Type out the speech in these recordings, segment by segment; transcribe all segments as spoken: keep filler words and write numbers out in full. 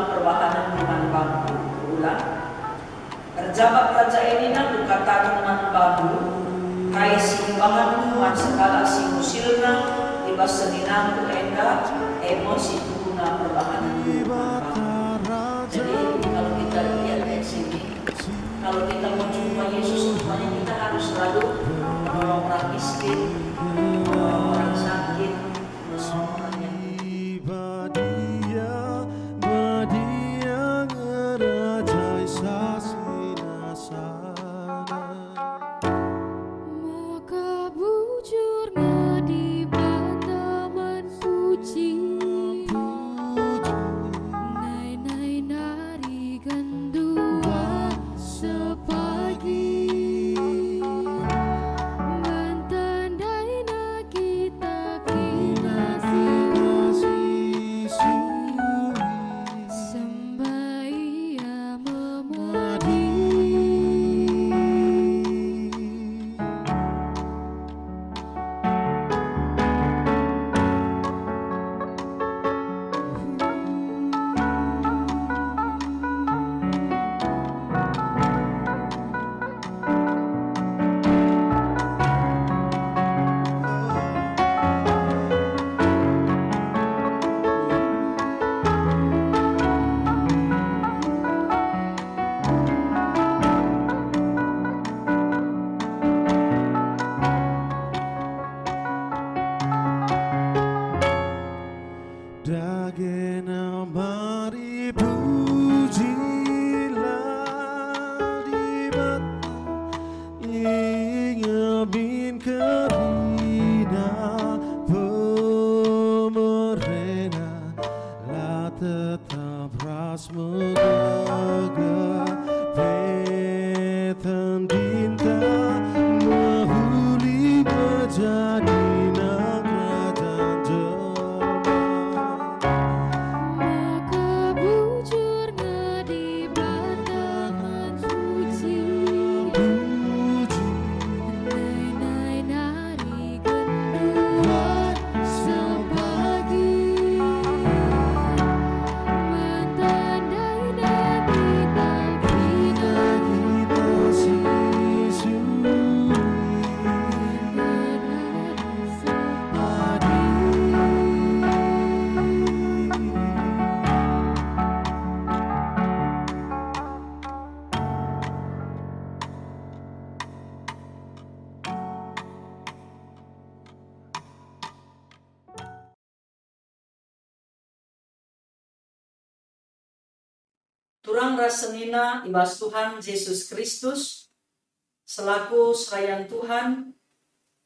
perbahanenndu man bangku. Ulang. Erjabap raja e nina, kukataken man bandu, kai si ibahanndu man sekalak si musilna i bas seninangku enda, e me si tuhuna perbahanenndu man bangku. Jadi, kalau kita lihat ayat sini, kalau kita mau jumpa Yesus, rupanya kita harus selalu menolong orang miskin, menolong orang sakit, menolong orang yang Badia, badia ngerajai sasina sana. Maka bujur nge Dibata man puji. Nai-nai nari genduari sepagi. Mantandai na kita kina si sembaia memadi. Dagena mari pujilah Dibata, inge min kerina pemerena, la tetap ras megegeh pe tendinta mehuli mejadina kerajaan jelma. Maka bujur nge Dibata man puji. Puji. Nai-nai nari genduari sepagi. Mantandai na kita kina kita si suri. Turang ras senina i bas Tuhan Jesus Kristus, selaku serayan Tuhan,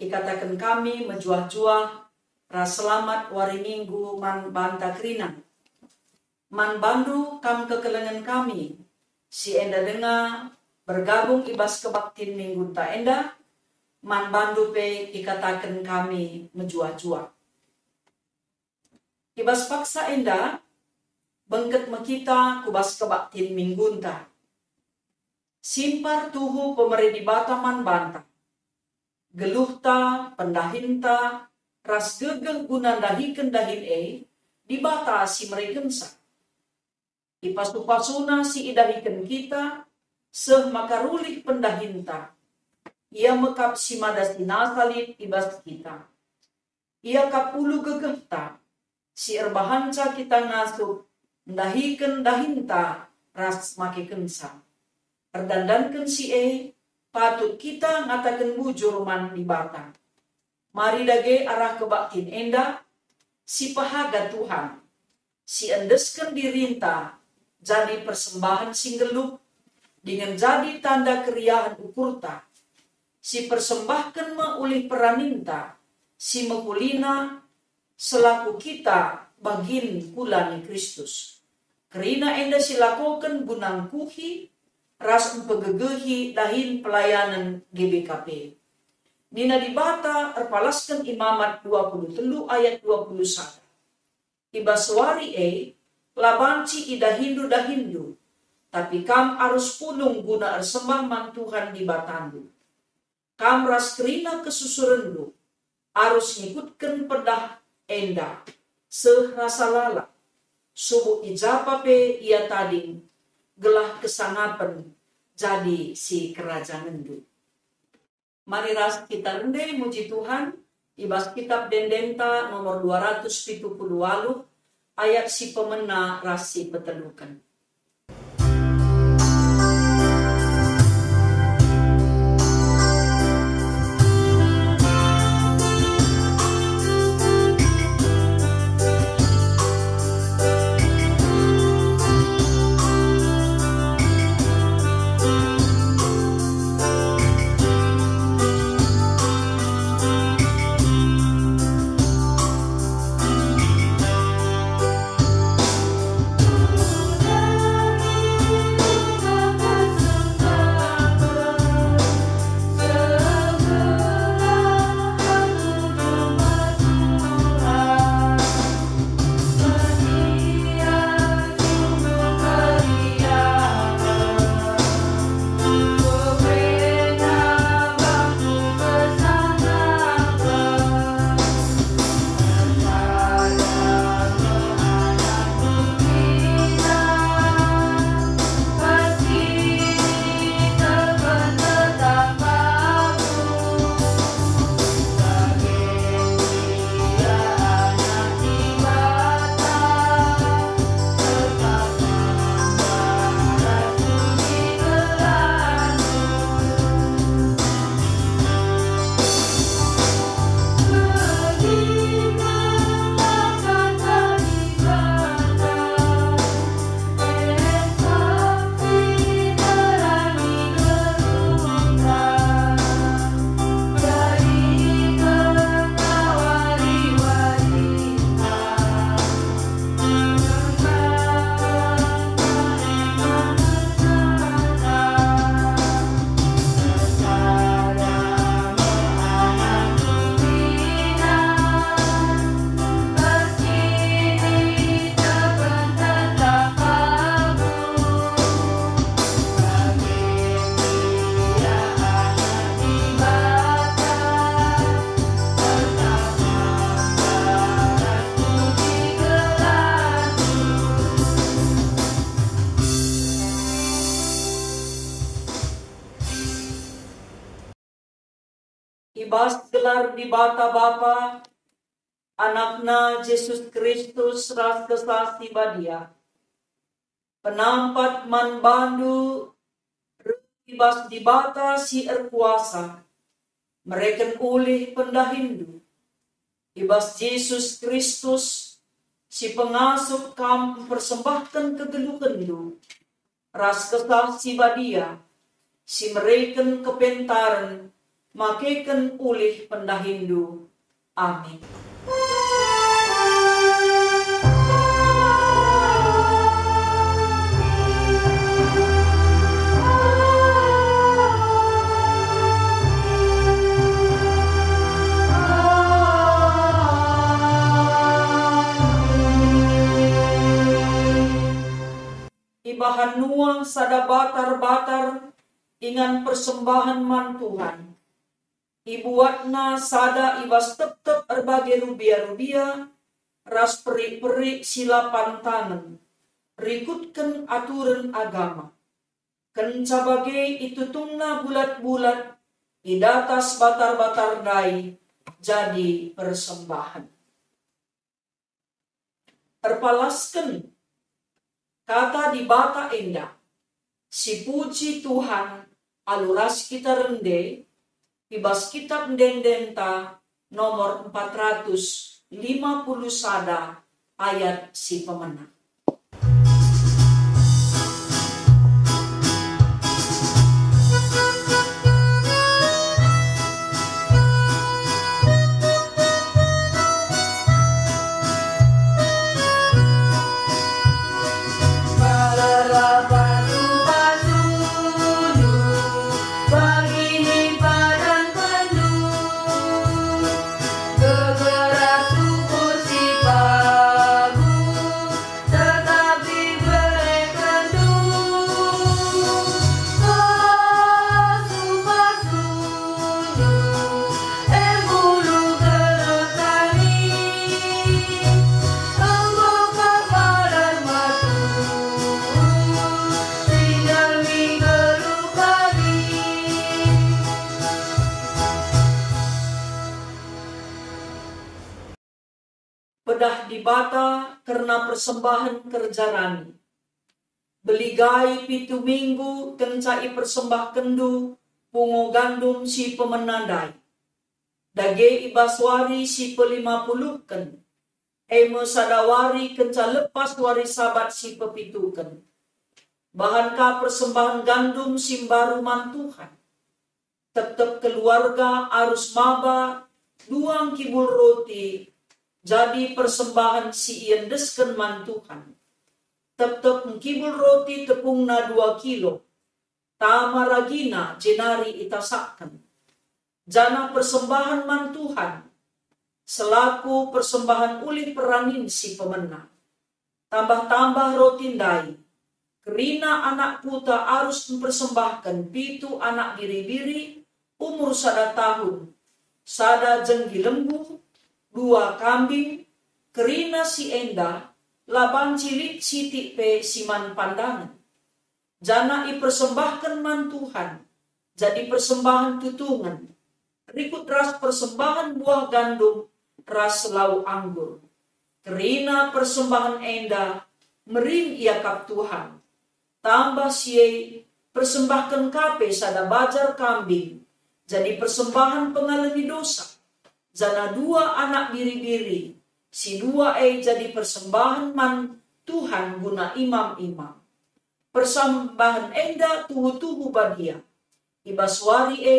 ikataken kami mejuah-juah ras selamat wari Minggu man banta kerina. Man bandu kam kekelengen kami, si enda denga bergabung i bas kebaktin Minggunta enda, man bandu pe ikataken kami mejuah-juah. I bas paksa enda, bengket me kita ku bas kebaktin Minggunta. Simpar tuhu pemere Dibata man banta. Geluhta, pendahinta, ras gegeh guna ndahiken dahin e, Dibata si merekenca. Ipasu-pasuNa si idahiken kita, seh maka rulih pendahinta. Ia me kap si mada si nasa lit i bas kita. Ia kap ulu gegehta, si erbahanca kita ngasup ndahiken dahinta ras makekenca. Erdandanken si e, patut kita ngataken bujur man Dibata. Mari dage arah kebaktin enda, sipehaga Tuhan, si endesken dirinta jadi persembahen si nggeluh, dingen jadi tanda keriahen ukurta, si persembahken me ulih peraninta, si mehulina selaku kita bagin kula ni Kristus. Kerina enda silakoken guna ngkuhi ras mpegegehi dahin pelayanen G B K P. Nina Dibata erpalasken Imamat dua puluh telu ayat dua puluh sada. I bas wari e, la banci idahindu dahinndu, tapi kam arus pulung guna ersembah man Tuhan Dibatandu. Kam ras kerina kesusurenndu arus ngikutken pedah enda, seh rasa lalap. subuk i japa pe ia tading, gelah kesangapen jadi si kerajangenNdu. Mari ras kita rende muji Tuhan, i bas Kitab Ende-Endenta nomor dua ratus pitu puluh waluh, ayat si pemena ras si peteluken. I bas gelar Dibata Bapa, AnakNa Jesus Kristus ras Kesah Si Badia, penampat man bandu reh i bas Dibata si erkuasa, mereken ulih pendahinndu. I bas Jesus Kristus, si pengasup kam mpersembahken kegeluhenndu, ras Kesah Si Badia, si mereken kepentaren makeken ulih pendahinndu. Amin. Ibahan Nuah sada batar-batar ingan persembahen man Tuhan. Ibuatna sada i bas tep-tep erbage rubia-rubia ras perik-perik si la pantangen, rikutken aturen agama. Kenca bage itutungna bulat-bulat i datas batar-batar ndai jadi persembahen. Erpalasken kata Dibata enda, sipuji Tuhan alu ras kita rende, i bas Kitab Ende-Endenta nomor empat ratus lima puluh sada ayat si pemena. Bagini padankendu gegeras ukur si pagu, Dibata kerna persembahen kerja rani. Beligai pitu minggu kenca ipersembahkenndu pungo gandum si pemena ndai, dage i bas wari si pelima puluhken, e me sada wari kenca lepas wari Sabat si pepituken. Bahan ka persembahen gandum si mbaru man Tuhan. Tep-tep keluarga arus maba dua ngkibul roti jadi persembahen si iendesken man Tuhan. Tep-tep ngkibul roti tepungna dua kilo, tama ragina jenari itasakken. Janah persembahen man Tuhan selaku persembahen ulih peranin si pemena. Tambah-tambah roti ndai, kerina anak kuta arus mpersembahken pitu anak biri-biri umur sada tahun, sada jenggi lembu, dua kambing, kerina si enda la banci lit sitik pe si man pandangen. Janah ipersembahken man Tuhan, jadi persembahen tutungen, rikut ras persembahen buah gandum ras lau anggur. Kerina persembahen enda merim iakap Tuhan. Tambah si e, persembahken ka pe sada bajar kambing, jadi persembahen pengalemi dosa, janah dua anak biri-biri, si dua e jadi persembahen man Tuhan guna imam-imam. Persembahen enda tuhu-tuhu badia. I bas wari e,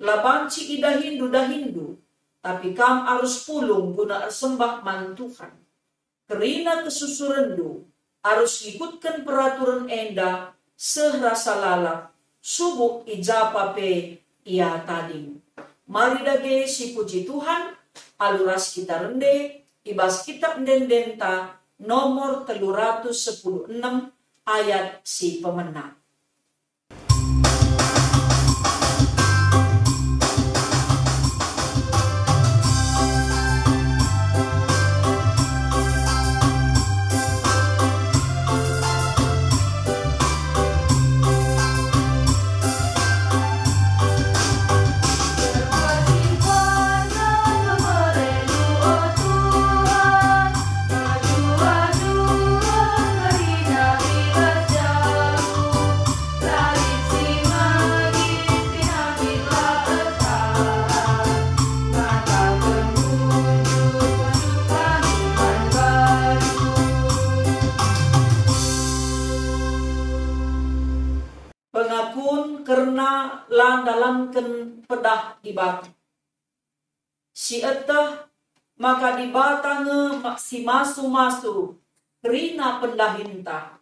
la banci idahindu dahinndu, tapi kam arus pulung guna ersembah man Tuhan. Kerina kesusurenndu arus ngikutken peraturen enda seh rasa lalap, subuk i japa pe ia tading. Mari dage sipuji Tuhan alu ras kita rende i bas Kitap Ende-endenta nomor telu ratus sepuluh enem ayat si pemena. Pengakun kerna la ndalanken pedah Dibata. Sieteh maka Dibata nge ma-, si masu-masu kerina pendahinta,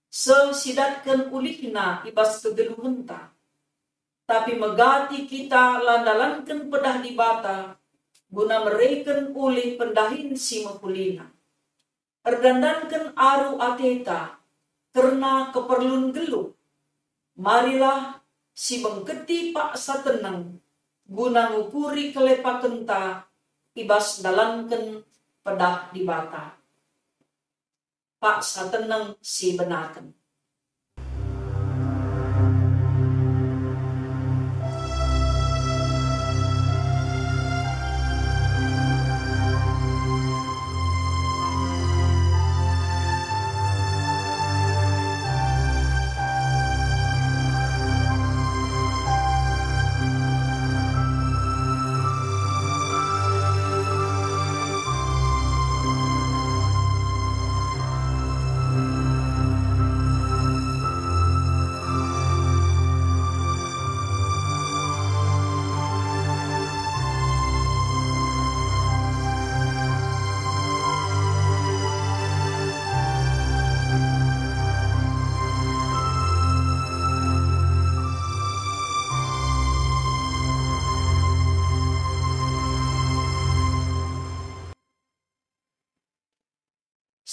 seh sidatken ulihna i bas kegeluhenta. Tapi megati kita la ndalanken pedah Dibata guna mereken ulih pendahin si mehulina. Erdandanken aru ateta kerna keperlun geluh, marilah sibengketi paksa teneng guna ngukuri kelepakenta i bas ndalanken pedah Dibata. Paksa teneng si benaken.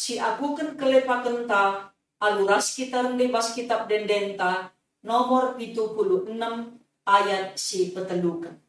Siakuken kelepakenta alu ras kita rende bas Kitap Ende-endenta nomor pitu puluh enem ayat si peteluken.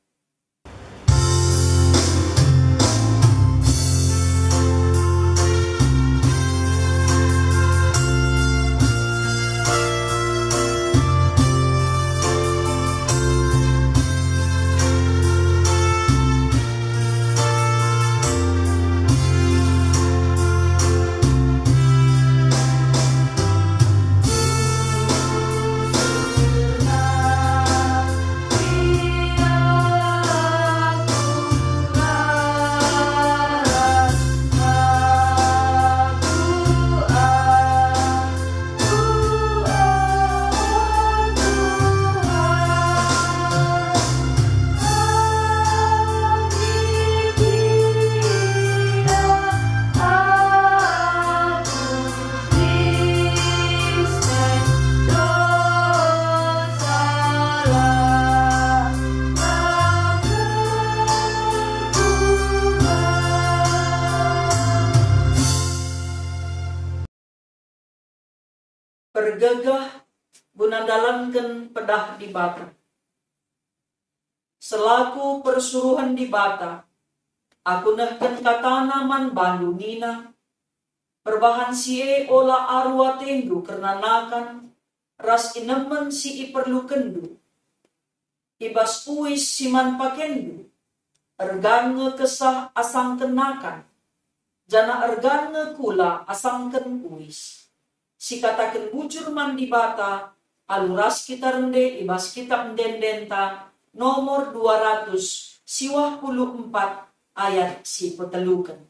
guna ndalanken pedah Dibata. Selaku persuruhen Dibata, aku nehken katana man bandu nina, perbahan si e ola aru atendu kerna nakan ras inemen si iperlukenndu. I bas uis si man pakenndu, ergan nge kesah asangken nakan, janah ergan nge kula asangken uis. Sikataken bujur man Dibata alu ras kita rende i bas Kitap Ende-endenta nomor dua ratus siwah puluh empat ayat si peteluken.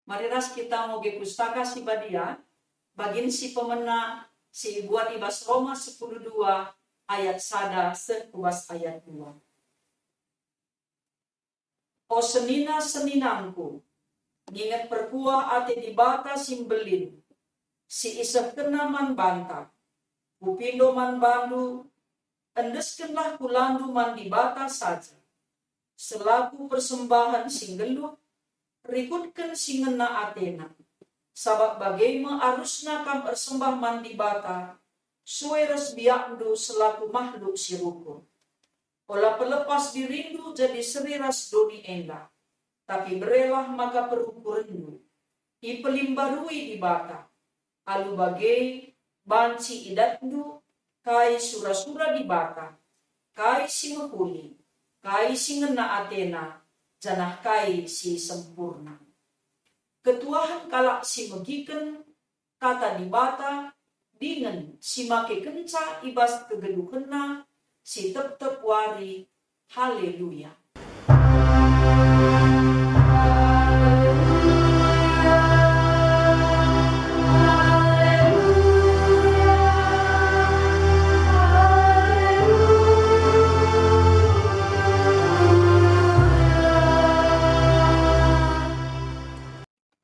Mari ras kita ngoge Pustaka Si Badia, bagin si pemena si ibuat i bas Roma sepuluh dua ayat sada seh ku bas ayat dua. O senina-seninangku, nginget perkuah ate Dibata si mbelin, si isehkenNa man banta, kupindo man bandu, endeskenlah kulandu man Dibata saja, selaku persembahen si nggeluh, rikutken si ngena ateNa, sabap bage me arusna kam ersembah man Dibata, sue ras biakndu selaku mahluk si rukur. Ola pelepas dirindu jadi seri ras doni enda, tapi berelah maka perukurenndu ipelimbarui Dibata, alu bage banci idatndu kai sura-sura Dibata, kai si mehuli, kai si ngena ateNa, janah kai si sempurna. Ketuahen kalak si megiken Kata Dibata dingen si makekenca i bas kegeluhenna si tep-tep wari. Haleluya!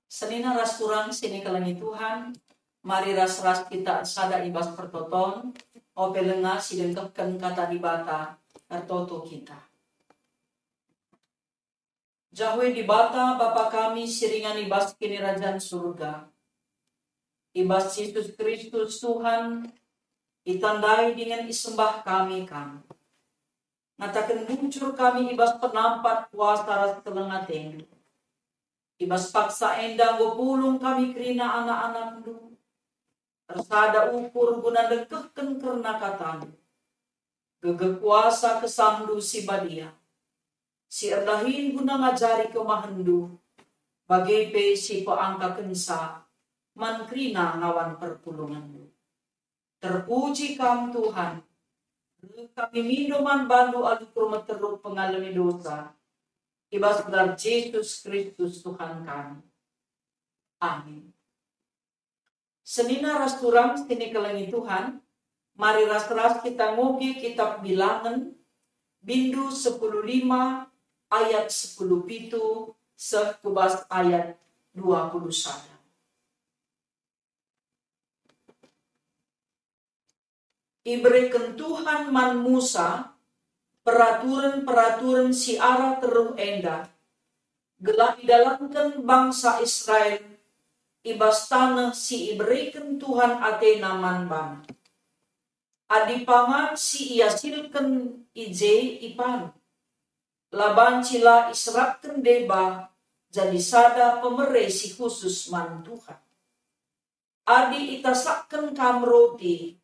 Senina ras turang si nikelengi Tuhan, mari ras-ras kita ersada i bas pertoton, ope lenga si dengkehken Kata Dibata, ertoto kita. Jahwe Dibata, Bapa kami si ringan i bas Kinirajan Surga, i bas Jesus Kristus Tuhan, itandai dingen isembah kami Kam. Ngataken bujur kami i bas penampat kuasa ras keleng ateNdu. I bas paksa enda enggo pulung kami kerina anak-anakNdu, ersada ukur guna ndengkehken kerna kataNdu. Gegeh kuasa KesahNdu si Badia, si erdahin guna ngajari kemahenNdu, bage pe si peangkakenca man kerina ngawan perpulungenNdu. Terpuji Kam, Tuhan. Reh kami mindo man baNdu alu kur meteruk pengalemi dosa, i bas gelar Jesus Kristus Tuhan kami. Amin. Senina ras turang si nikelengi Tuhan, mari ras-ras kita ngoge Kitab Bilangen, bindu sepuluh lima ayat sepuluh pitu seh ku bas ayat dua puluh sada. Ibereken Tuhan man Musa peraturen-peraturen si arah teruh enda, gelah idalanken bangsa Israel i bas taneh si ibereken Tuhan atena man bana. Adi pangan si iasilken i je ipan, la banci la iserapken deba jadi sada pemere si khusus man Tuhan. Adi itasakken kam roti,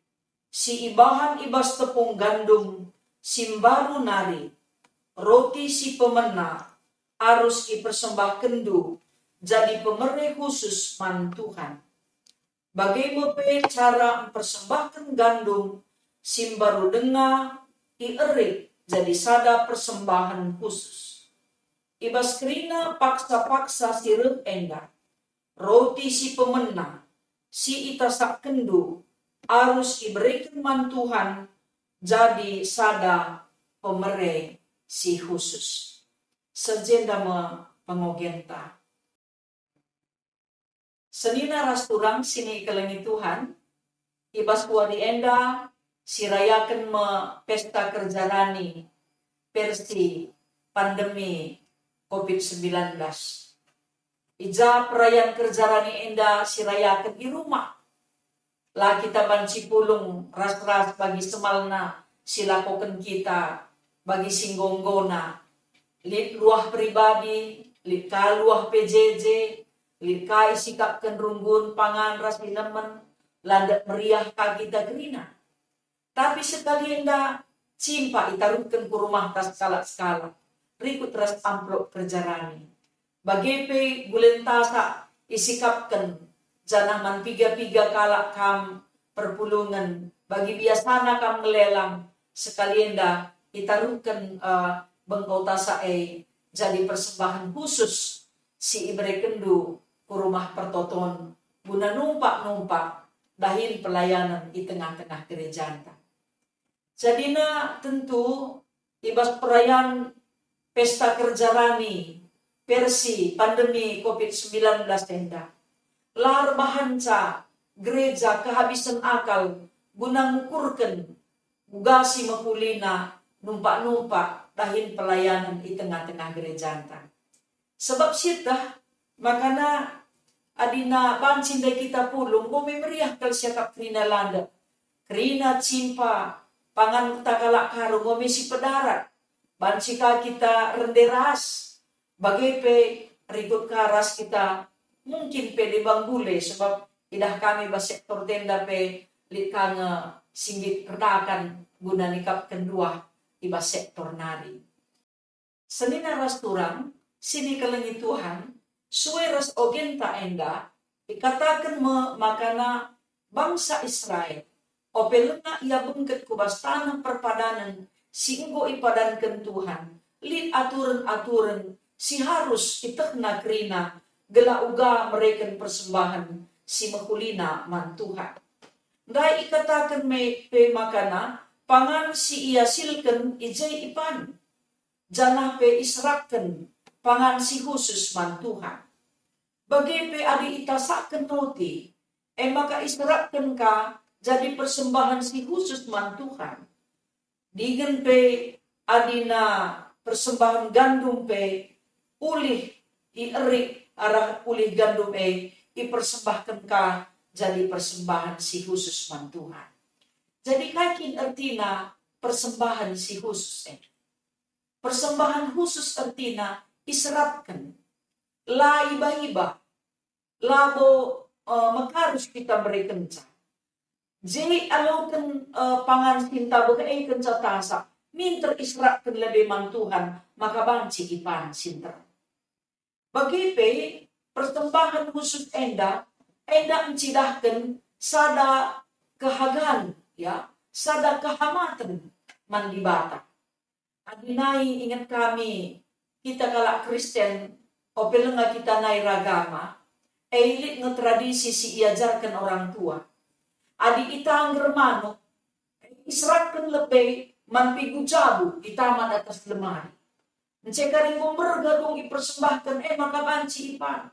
si ibahan i bas tepung gandum si mbaru nari, roti si pemena, arus ipersembahkenndu jadi pemere khusus man Tuhan. Bage me pe cara mpersembahken gandum si mbaru denga ierik jadi sada persembahen khusus. I bas kerina paksa-paksa si reh enda, roti si pemena si itasakkenndu arus ibereken man Tuhan jadi sada pemere si khusus. Sejenda me pengogenta. Senina ras turang si nikelengi Tuhan, i bas wari enda sirayaken me Pesta Kerja Rani versi pandemi covid sembilan belas. I ja perayan Kerja Rani enda sirayaken i rumah. La kita banci pulung ras-ras bagi semalna si lakoken kita, bagi si enggo-enggona. Lit luah pribadi, lit ka luah P J J, lit ka isikapken runggun pangan ras inemen, landet meriah ka kita kerina. Tapi sekali enda cimpa itaruhken ku rumahta sekalak-sekalak, rikut ras amplop Kerja Rani. Bage pe gulen tasak isikapken, janah man piga-piga kalak kam perpulungen, bagi biasana kam ngelelang, sekali enda itaruhken, eh, bengkau tasak e jadi persembahen khusus si iberekenndu ku Rumah Pertoton guna numpak-numpak dahin pelayanen i tengah-tengah gerejanta. Jadina tentu i bas perayan Pesta Kerja Rani versi pandemi covid sembilan belas enda, la erbahanca gereja kehabisen akal guna ngukurken uga si mehulina numpak-numpak dahin pelayanen i tengah-tengah gerejanta. Sebab sieteh makana adina banci ndai kita pulung, enggo me meriah kal siakap kerina landet. Kerina cimpa, pangan kita kalak Karo enggo me si pedarat. Banci ka kita rende ras, bage pe rikut ka ras kita, mungkin pe deba nggule, sebab idah kami bas sektor tenda pe lit ka nge si nggit erdakan guna nikapken duah i bas sektor nari. Senina ras turang si nikelengi Tuhan, sue ras ogenta enda ikataken me makana bangsa Israel, ope langa ia bengket ku bas taneh perpadanen si enggo ipadanken Tuhan, lit aturen-aturen si harus itehna kerina gelah uga mereken persembahen si mehulina man Tuhan. Ndai ikataken me pe makana pangan si iasilken i je ipan, janah pe iserapken pangan si khusus man Tuhan. Bage pe adi itasakken roti, e maka iserapken ka jadi persembahen si khusus man Tuhan. Dingen pe adina persembahen gandum pe ulih ierik arah ulih gandum e ipersembahken ka jadi persembahen si khusus man Tuhan. Jadi kai kin ertina persembahen si khusus e? Persembahen khusus ertina iserapken, la iba-iba, labo, eh, mekarus kita berekenca. Je aloken, eh, pangan si ntabeh e kenca tasak, minter iserapken lebe man Tuhan, maka banci ipan si nterem. Bage pe persembahen khusus enda, enda ncidahken sada kehagan, ya, sada kehamaten man Dibata. Adi nai inget kami, kita kalak Kristen, ope langa kita nai ragama, e lit nge tradisi si iajarken orang tua. Adi itangger manuk, e iserapken lebe man pigu jabu itaman atas lemari. Ence kari enggo mberga dung ipersembahken, e maka banci ipan.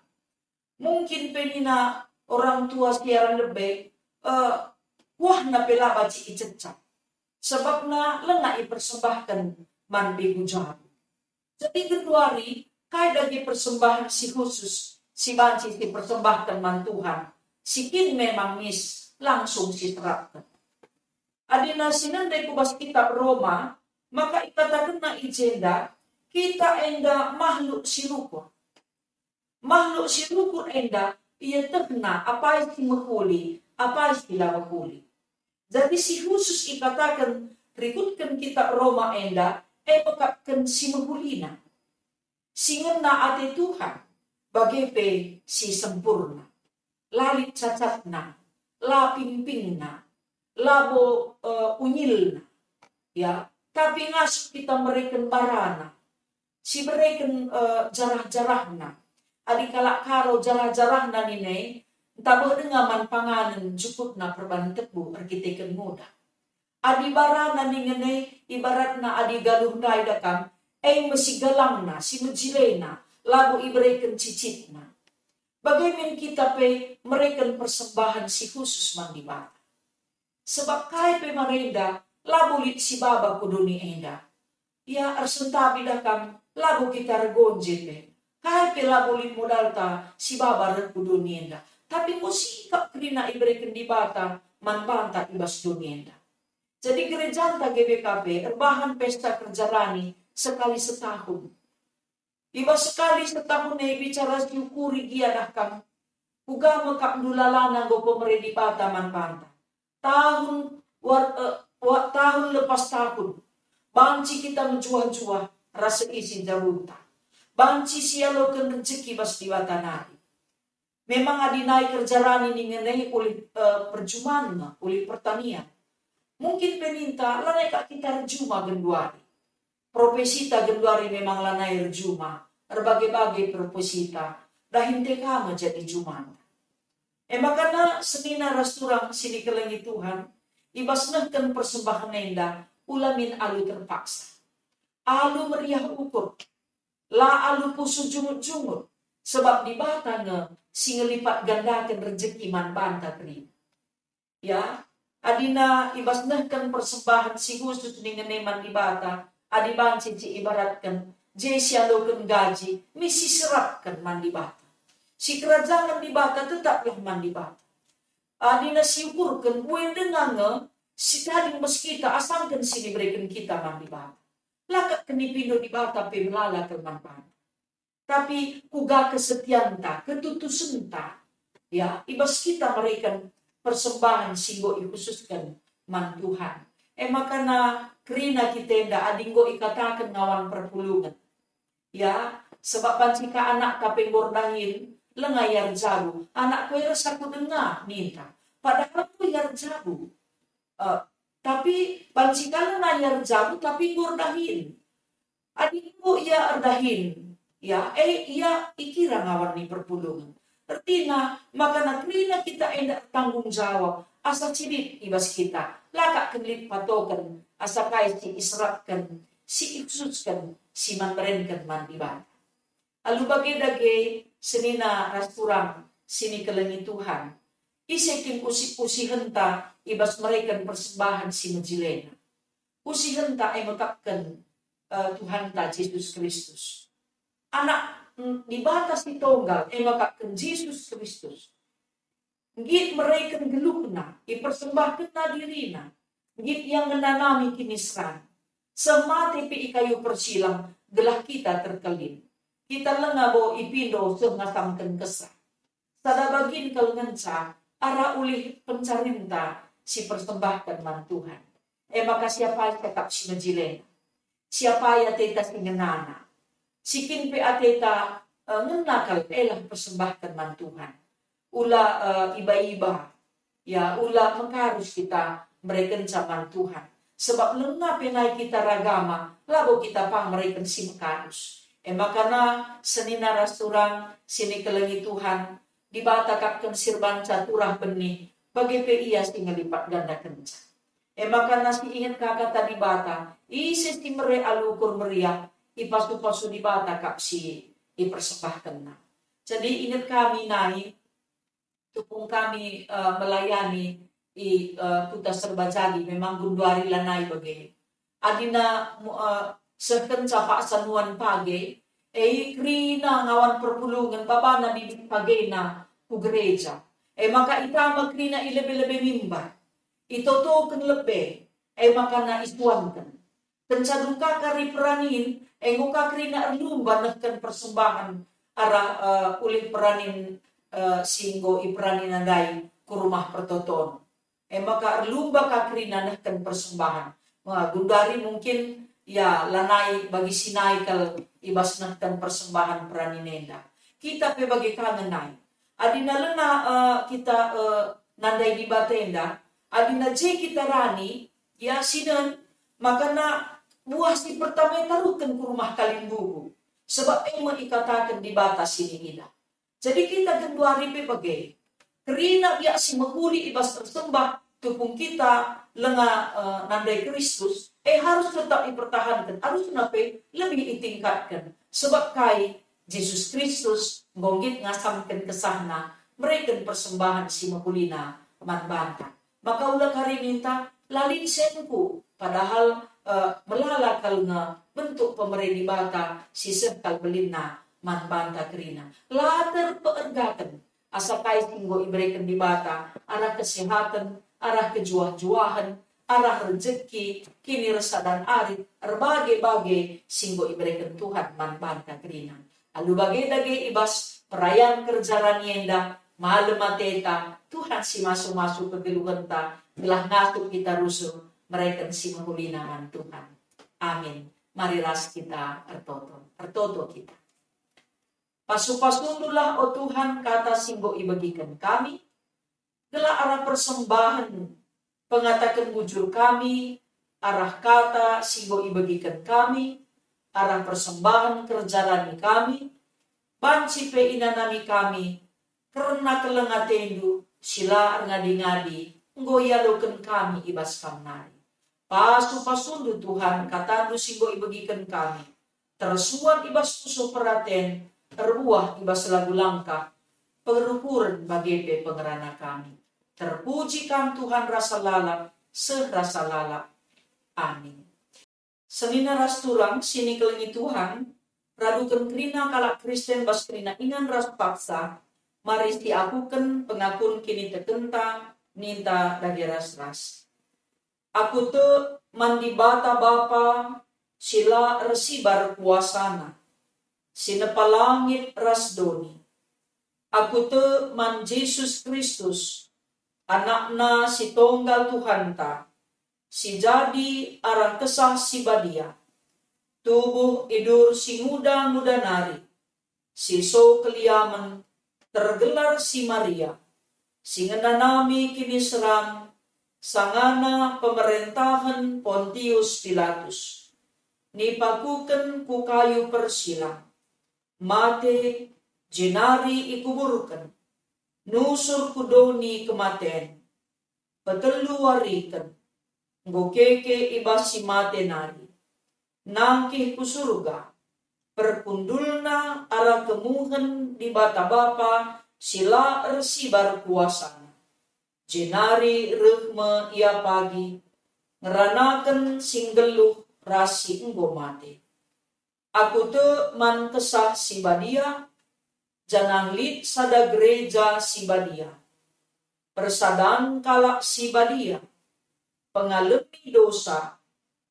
Mungkin pe nina orang tua si arah lebe, eh, kuahna pe la banci icecap. Sebabna langa ipersembahken man pigu jabu. Jadi genduari, kai dage persembahen si khusus si banci sipersembahken man Tuhan, si kin memang mis langsung siserapken. Adina si nende ku bas kitab Roma, maka ikatakenna i jenda, kita enda mahluk si rukur. Mahluk si rukur enda ietehna apai si mehuli, apai si la mehuli. Jadi si khusus ikataken rikutken kitab Roma enda, e mekapken si mehulina, si ngena ate Tuhan, bage pe si sempurna. La lit cacatna, la pingpingna, labo, eh, unyilna. Ya, tapi ngasup kita mereken barana, si bereken, eh, jarah-jarahna. Adi kalak Karo jarah-jarahna nina e, ntabeh denga man panganen jukutna perban tebu erkiteken nguda. Adi barana ningen e, ibaratna adi galuh ndai dakam, e me si galangna, si mejilena, labo ibereken cicitna. Bage min kita pe mereken persembahen si khusus man Dibata. Sebab kai pe marenda, labo lit si baba ku doni enda. Ya, ersentabi dakam, labo kita ergonje pe. Kai pe labo lit modalta si baba reh ku doni enda. Tapi enggo sikap kerina ibereken Dibata man banta i bas doni enda. Jadi gerejanta G B K P erbahan pesta kerja rani sekali setahun. I bas sekali setahun e bicara siukuri gia dakam, kuga me kap ndulalana enggo pemere Dibata man banta. Tahun war-, eh, wa-, tahun lepas tahun, banci kita mejuah-juah ras isi jabunta. Banci sialoken rejeki bas Dibata nari. Memang adi nai kerja rani ningen e ulih, eh, perjuman, ulih pertanian. Mungkin pe ninta, lanai kap kita erjuma genduari. Profesita genduari memang lanai erjuma, erbage-bage profesita, dahin te ka me jadi jumanta. E maka senina ras turang si nikelengi Tuhan, i bas nehken persembahen enda, ula min alu terpaksa. Alu meriah ukur, la alu pusuh jungut-jungut, sebab Dibata nge si ngelipat gandaken rejeki man banta kerina. Ya, adina i bas nehken persembahen si khusus ningen e man Dibata, adi banci si ibaratken, je sialoken gaji, mi si serapken man Dibata. Si kerajangen Dibata tetaplah man Dibata. Adina siukurken, bue denga nge si tading bas kita asangken si nibereken kita man Dibata. La kap kenipindo Dibata pe melala kal man banta. Tapi kuga kesetianta, ketutusenta, ya, i bas kita mereken persembahen si enggo ikhususken man Tuhan. E maka kerina kita enda adi enggo ikataken ngawan perpulungen. Ya, sebab banci ka anakta pe enggo erdahin, langa ia erjabu. Anakku e ras aku denga, ninta. Padahal enggo ia erjabu. Eh, tapi banci ka langa ia erjabu, tapi enggo erdahin. Adi enggo ia erdahin, ya, e ia ikira ngawan ni perpulungen. Ertina, maka kerina kita enda ertanggung jawab, asa cedit i bas kita, la kap kin lit patoken, asa kai si iserapken, si ikhususken, si man merenken man Dibata. Alu bage dage senina ras turang si nikelengi Tuhan. Ise kin usi-, usihenta i bas mereken persembahen si mejilena? Usihenta e mekapken, eh, Tuhanta Jesus Kristus. Anak, mm, Dibata si tonggal e mekapken Jesus Kristus. Nggit mereken geluhna, ipersembahkenna dirina. Nggit ia ngenanami kiniseran. Seh mate pe i kayu persilang, gelah kita terkelin. Kita langa bo ipindo seh ngasamken kesah. Sada bagin kal ngenca arah ulih pencarinta si persembahken man Tuhan. E maka siapa ia kap si mejilena? Siapa ia ateta si ngenana? Si kin pe ateta, eh, ngena kal elah persembahken man Tuhan. Ula, eh, iba-iba, ya, ula mengkarus kita merekenca man Tuhan. Sebab langa pe nai kita ragama, labo kita pang mereken si mengkarus. E maka senina ras turang si nikelengi Tuhan, Dibata kap kin si erbanca turah benih, bage pe ia si ngelipat gandakenca. E maka si inget ka kata Dibata, ise si mere alu ukur meriah, ipasu-pasu Dibata kap si ipersembahkenna. Jadi inget kami nai, tupung kami, eh, melayani i, eh, Kuta Serba Jadi, memang genduari lanai bage. Adina mu-, eh, sehkenca paksa nuan page, e kerina ngawan perpulungen babana bibit pagena ku gereja. E maka itama kerina i lebe-lebe mimbar. Itotoken lebe, e maka isuanken. Kenca dung ka kari peranin, enggo ka kerina erlumba nehken persembahen arah, eh, ulih peranin, eh, si enggo iperanina ndai ku Rumah Pertoton. E maka erlumba ka kerina nehken persembahen. Wah, genduari mungkin, ya, lanai bagi si nai kal i bas nehken persembahen peranin enda. Kita pe bage ka ngenai. Adina lena, eh, kita, eh, nandai Dibata enda, adina je kita rani, ya, sinen, makana buah si pertama taruhken ku rumah kalimbubu. Sebab e me ikataken Dibata si niidah. Jadi kita genduari pe bage. Kerina biak si mehuli i bas ersembah tupung kita langa, eh, nandai Kristus, eh, harus tetap ipertahanken, harusna pe lebih itingkatken. Sebab kai? Jesus Kristus enggo nggit ngasamken kesahna, mereken persembahen si mehulina man banta. Maka ula kari ninta, "La lit senku," padahal, eh, melala kal nge bentuk pemere Dibata si seh kal belinna man banta kerina. La terpeergaken asa kai si enggo ibereken Dibata, arah kesehaten, arah kejuah-juahen, arah rejeki, kinirsa dan arit, erbage-bage si enggo ibereken Tuhan man banta kerina. Alu bage dage i bas perayan kerja rani enda, malem ateta, Tuhan si masu-masu kegeluhenta, gelah ngasup kita rusur mereken si mehulina man Tuhan. Amin. Mari ras kita ertoto. Ertoto kita. Pasu-pasundulah, o Tuhan, kata si enggo ibegiken kami, gelah arah persembahen pengataken bujur kami, arah kata si enggo ibegiken kami, arah persembahen kerja rani kami, banci pe inanami kami kerna keleng atendu si la erngadi-ngadi enggo ialoken kami i bas Kam nari. Pasu-pasundu, Tuhan, katandu si enggo ibegiken kami, tersuan i bas pusuh peraten, erbuah i bas lagu langkah, perukuren bage pe pengerana kami. Terpuji Kam, Tuhan, rasa lalap, seh rasa lalap. Amin. Senina ras turang si nikelengi Tuhan, raduken kerina kalak Kristen bas kerina ingan ras paksa, mari siakuken pengakun kinitekenta, ninta dage ras-ras. Aku tek man Dibata Bapa si la ersibar kuasaNa, si nepa langit ras doni. Aku tek man Jesus Kristus, AnakNa si tonggal Tuhanta, si jadi arah Kesah Si Badia, tubuh idur si nguda-nguda nari, si so keliamen, tergelar si Maria, si ngenanami kiniseran sangana pemerentahen Pontius Pilatus. Nipakuken ku kayu persilang, mate, jenari ikuburken, nusur ku doni kematen, petelu wariken, enggo keke i bas si mate nari, nangkih ku Surga, perkundulna arah kemuhen Dibata Bapa si la ersibar kuasaNa. Jenari reh me Ia pagi, ngeranaken si nggeluh ras si enggo mate. Aku tek man Kesah Si Badia, janah lit sada gereja si badia, persadan kalak si badia, pengalemi dosa,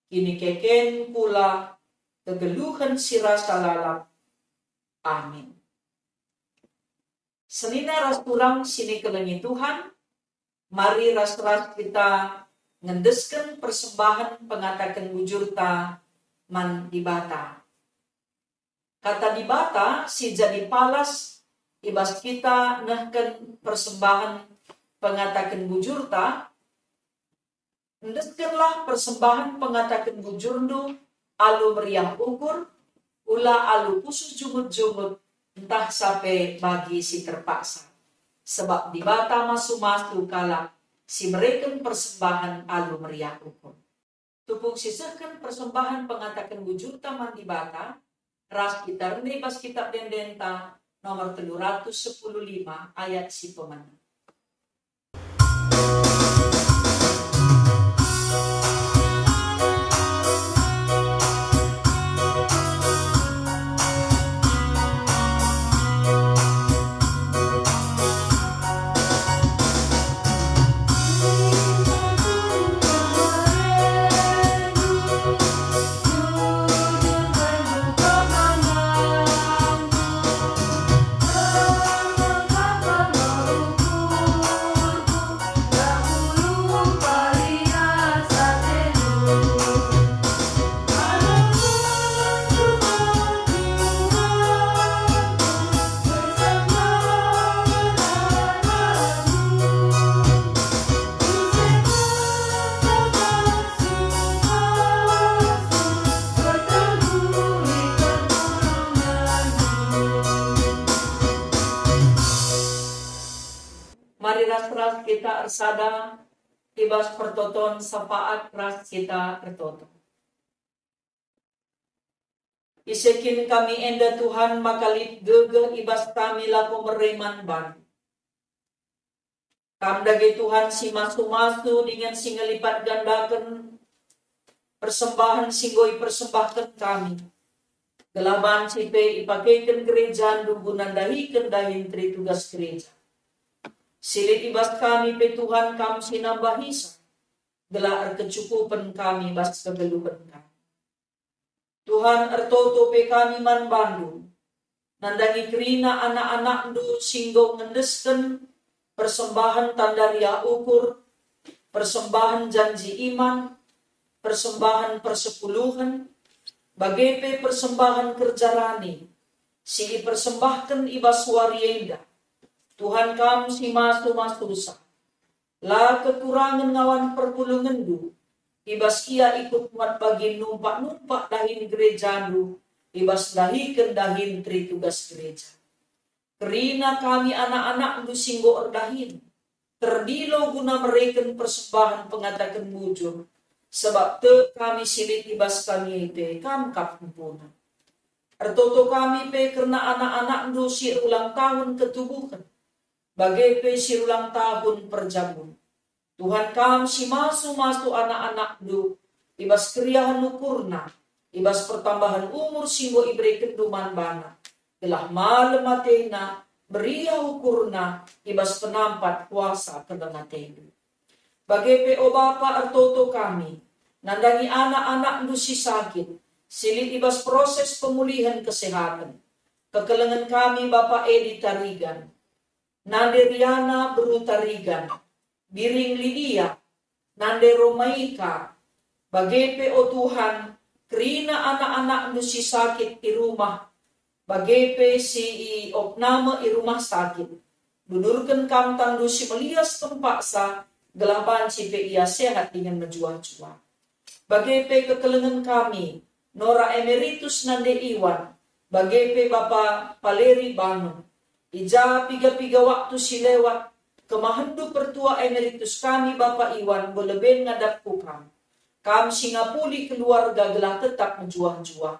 kinikeken kula, kegeluhen si rasa lalap. Amin. Senina ras turang si nikelengi Tuhan, mari ras-ras kita ngendesken persembahen pengataken bujurta man Dibata. Kata Dibata si jadi palas i bas kita nehken persembahen pengataken bujurta, "Endeskenlah persembahen pengataken bujurndu alu meriah ukur, ula alu pusuh jungut-jungut, ntah sape bagi si terpaksa. Sebab Dibata masu-masu kalak si mereken persembahen alu meriah ukur." Tupung sisehken persembahen pengataken bujurta man Dibata, ras kita rende i bas Kitab Ende-Endenta nomor telu ratus sepuluh lima ayat si pemena. ras kita ersada i bas pertoton syafaat ras kita ertoto. Ise kin kami enda, Tuhan, maka lit gegeh i bas kami lako mere man bandu. Kam dage, Tuhan, si masu-masu dingen si ngelipat gandaken persembahen si enggo ipersembahken kami, gelah banci pe ipakeken gerejandu guna ndahiken dahin teritugas gereja. Si lit i bas kami pe, Tuhan, kam si nambahisa, gelah erkecukupen kami bas kegeluhen kami. Tuhan, ertoto pe kami man bandu, nandangi kerina anak-anakndu si enggo ngendesken persembahen tanda riah ukur, persembahen janji iman, persembahen persepuluhen, bage pe persembahen kerja rani si ipersembahken i bas wari enda. Tuhan, kam si masu-masusa, la kekurangen ngawan perpulungenndu, i bas ia ikut muat bagi numpak-numpak dahin gerejandu, i bas ndahiken dahin teritugas gereja. Kerina kami anak-anakndu si enggo erdahin, terdilo guna mereken persembahen pengataken bujur, sebab tek kami si lit i bas kami e pe kam kap empuna. Ertoto kami pe kerna anak-anakndu si erulang tahun ketubuhen, bage pe si erulang tahun perjabun. Tuhan, kam si masu-masu anak-anakndu i bas keriahen ukurna, i bas pertambahen umur si enggo iberekenndu man bana, gelah malem atena, meriah ukurna i bas penampat kuasa keleng atendu. Bage pe, o Bapa, ertoto kami, nandangi anak-anakndu si sakit, si lit i bas proses pemulihen kesehatan. Kekelengen kami Bapa Edi Tarigan, nande Riana beru Tarigan, Biring Lidia, nande Romaika, bage pe, o Tuhan, kerina anak-anakndu si sakit i rumah, bage pe si i opname i rumah sakit. Dudurken kam tandu si melias kempaksa, gelah banci pe ia sehat dingen mejuah-juah. Bage pe kekelengen kami, Nora Emeritus nande Iwan, bage pe Bapa Paleri Bangun. I ja piga-piga waktu si lewat, kemahenndu pertua emeritus kami Bapa Iwan enggo leben ngadap ku kam. Kam si ngapuli keluarga gelah tetap mejuah-juah.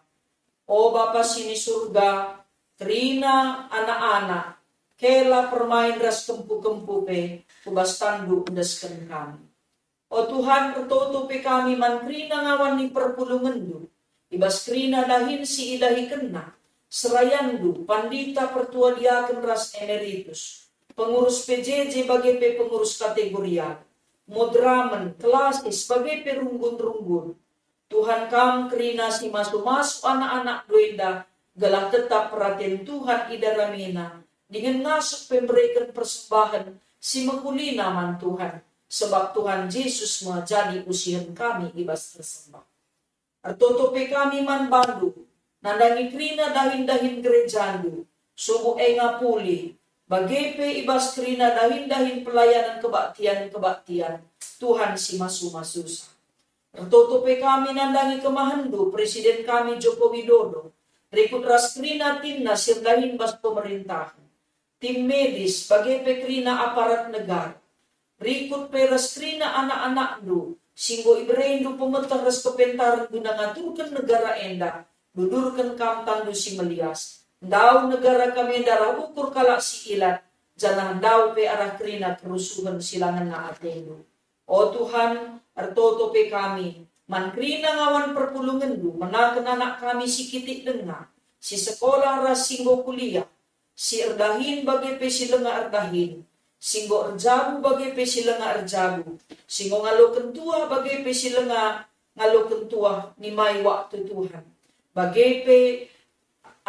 O Bapa si ni Surga, kerina anak-anak, kela permain ras kempu-kempu pe ku bas tandu endesken kami. O Tuhan, ertoto pe kami man kerina ngawan ni perpulungenndu, i bas kerina dahin si idahikenna, serayandu, pandita, pertua diaken ras emeritus, pengurus P J J bage pe pengurus kategorial, moderamen, klasis, bage pe runggun-runggun. Tuhan, kam kerina si masu-masu anak-anakndu enda, gelah tetap peraten Tuhan i daramina, dingen ngasup pe mereken persembahen si mehulina man Tuhan, sebab Tuhan Jesus me jadi usihen kami i bas ersembah. Ertoto pe kami man bandu, nandangi kerina dahin-dahin gerejandu, sungguh e ngapuli, bage pe i bas kerina dahin-dahin pelayanan kebaktian-kebaktian, Tuhan si masu-masusa. Ertoto pe kami nandangi kemahenndu Presiden kami Joko Widodo, rikut ras kerina timna si erdahin bas pemerintahen, tim medis, bage pe kerina aparat negara. Rikut pe ras kerina anak-anakndu, si enggo iberendu pemeteh ras kepentaren guna ngaturken negara enda, dudurken kam tandu si melias. Ndauh negara kami enda arah ukur kalak si ilat, janah ndauh pe arah kerina kerusuhen si la ngena atendu. O Tuhan, ertoto pe kami, man kerina ngawan perpulungenndu, menaken anak kami si kitik denga, si sekolah ras si enggo kuliah, si erdahin bage pe si langa erdahin, si enggo erjabu bage pe si langa erjabu, si enggo ngaloken tuah bage pe si langa ngaloken tuah nimai waktu Tuhan, bage pe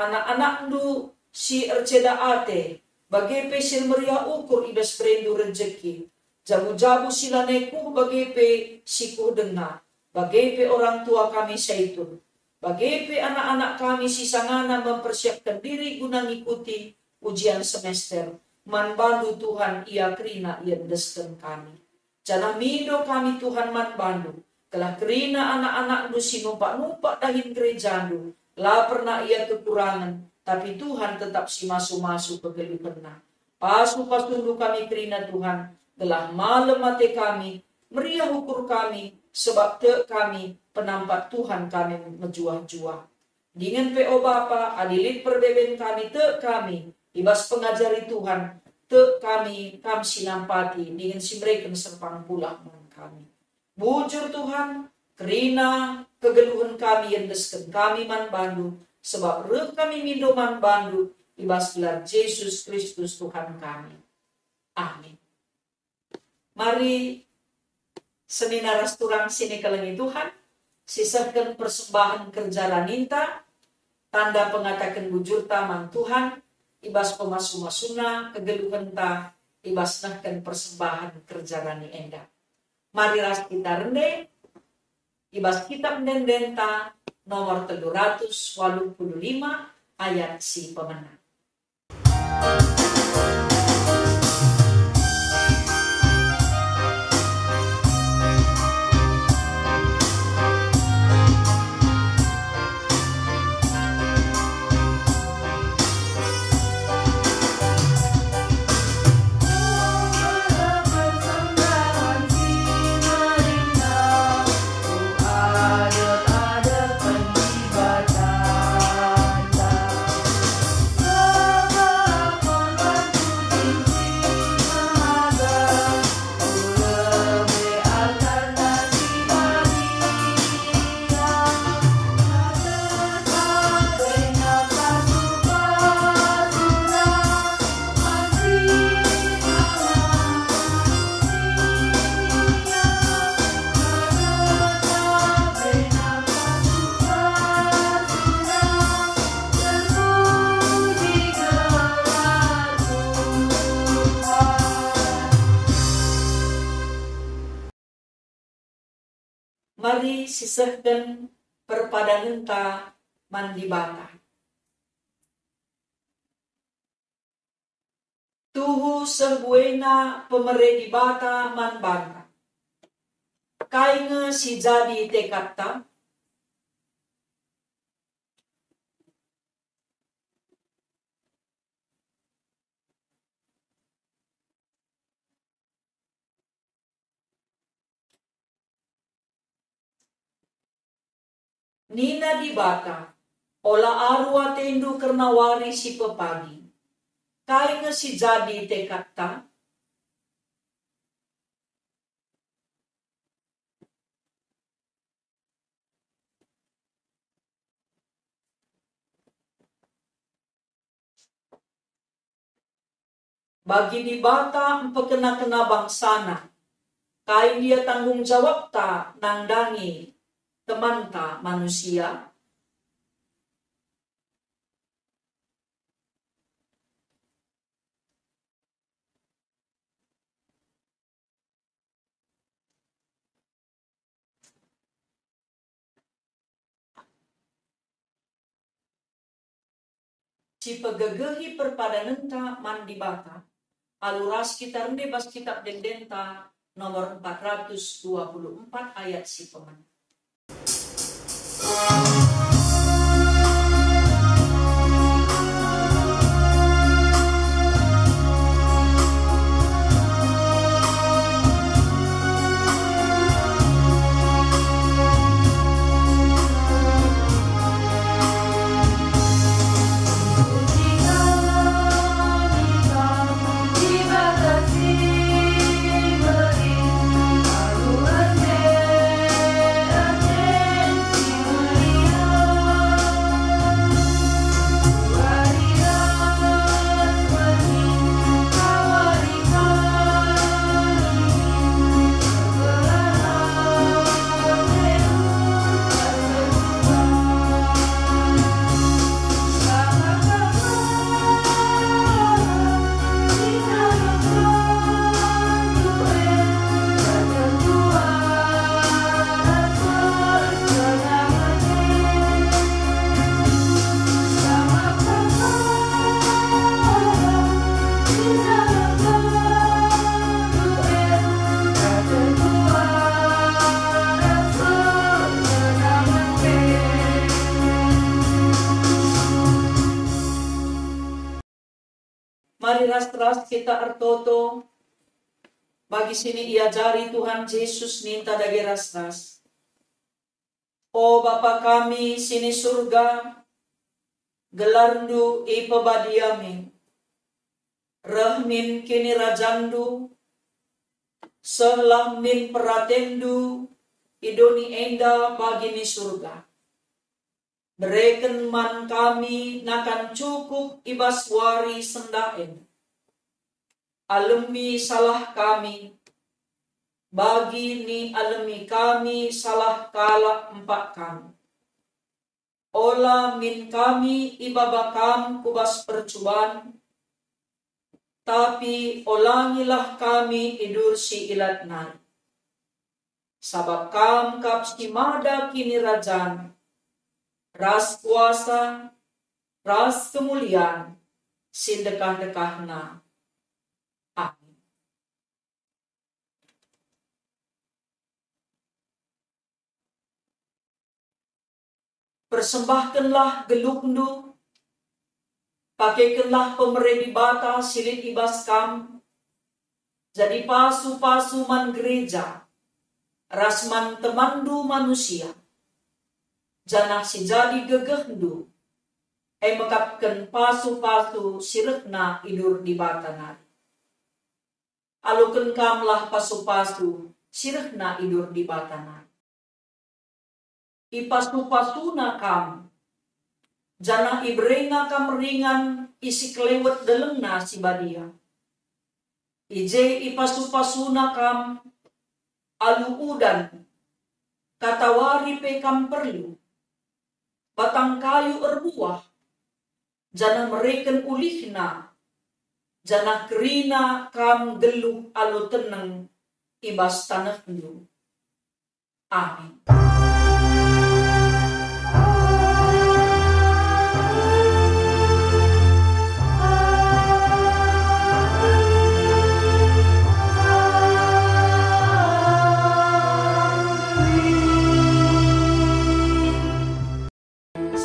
anak-anakndu si erceda ate, bage pe si ermeriah ukur i bas berendu rejeki, jabu-jabu si lanai kuh bage pe si kuh denga, bage pe orang tua kami Saitun, bage pe anak-anak kami si sangana mempersiapken diri guna ngikuti ujian semester. Man bandu Tuhan ia kerina iendesken kami. Janah mindo kami Tuhan man bandu, gelah kerina anak-anakndu si numpak-numpak dahin gerejandu, la pernah ia kekurangen, tapi Tuhan tetap si masu-masu kegeluhenna. Pasu-pasundu kami kerina, Tuhan, gelah malem ate kami, meriah ukur kami, sebab tek kami penampat Tuhan kami mejuah-juah. Dingen pe, o Bapa, adi lit perbeben kami, tek kami, i bas pengajari Tuhan, tek kami, Kam si nampati dingen si mereken serpang pulah man kami. Bujur, Tuhan, kerina kegeluhen kami iendesken kami man Bandu, sebab reh kami mindo man Bandu i bas gelar Jesus Kristus Tuhan kami. Amin. Mari, senina ras turang si nikelengi Tuhan, sisehken persembahen kerja raninta, tanda pengataken bujurta man Tuhan, i bas pemasu-masuna kegeluhenta, i bas nehken persembahen kerja rani enda. Mari ras kita rende i bas Kitab Ende-endenta nomor telu ratus waluh puluh lima, ayat si pemena. Mari sisehken perpadanenta man Dibata. Tuhu seh buena pemere Dibata man banta. Kai nge si jadi tekadta? Nina Dibata, "Ola aru atendu kerna wari si pepagi. Kai nge si jadi tekadta?" Bagi Dibata mpekena-kena bangsaNa, kai ndia tanggung jawabta nandangi temanta manusia? Sipegegehi perpadanenta man Dibata, alu ras kita rende bas Kitab Ende-endenta nomor empat ratus dua puluh empat ayat si pemena. Mari ras-ras kita ertoto bagi si iajari Tuhan Jesus ninta dage ras-ras. O Bapa kami si ni Surga, gelarNdu ipebadia min. Reh min kinirajanNdu, sehlah min peratenNdu i doni enda bagi ni Surga. Bereken man kami nakan cukup i bas wari sendah en. Alemi salah kami, bagi ni alemi kami salah kalak empak kami. Ola min kami ibaba Kam ku bas percuban, tapi olangilah kami idur si ilat nari. Sabap Kam kap si mada kinirajan, ras kuasa, ras kemulian si ndekah-ndekahna. Amin. Persembahkenlah geluhndu, pakekenlah pemere Dibata si lit i bas kam, jadi pasu-pasu man gereja ras man temanndu manusia, janah si jadi gegehndu, e mekapken pasu-pasu si rehna i dur Dibata nari. Aloken kamlah pasu-pasu si rehna i dur Dibata nari. Ipasu-pasuna kam, janah ibereNa kam ringan i si kelewet delengNa si badia. I je ipasu-pasuna kam alu udan, katawari pe kam perlu, batang kayu erbuah, janah mereken ulihna, janah kerina kam geluh alu teneng i bas tanehndu. Amin.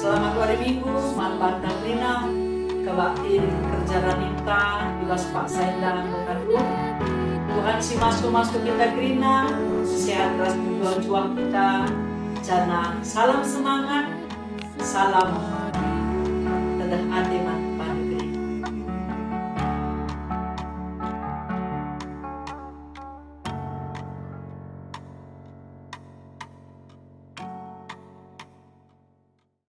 Selamat wari Minggu man banta kerina, kebaktin kerja raninta i bas paksa enda enggo kadu. Tuhan si masu-masu kita kerina, sehat ras mejuah-juah kita, janah salam semangat, salam tedeh ate man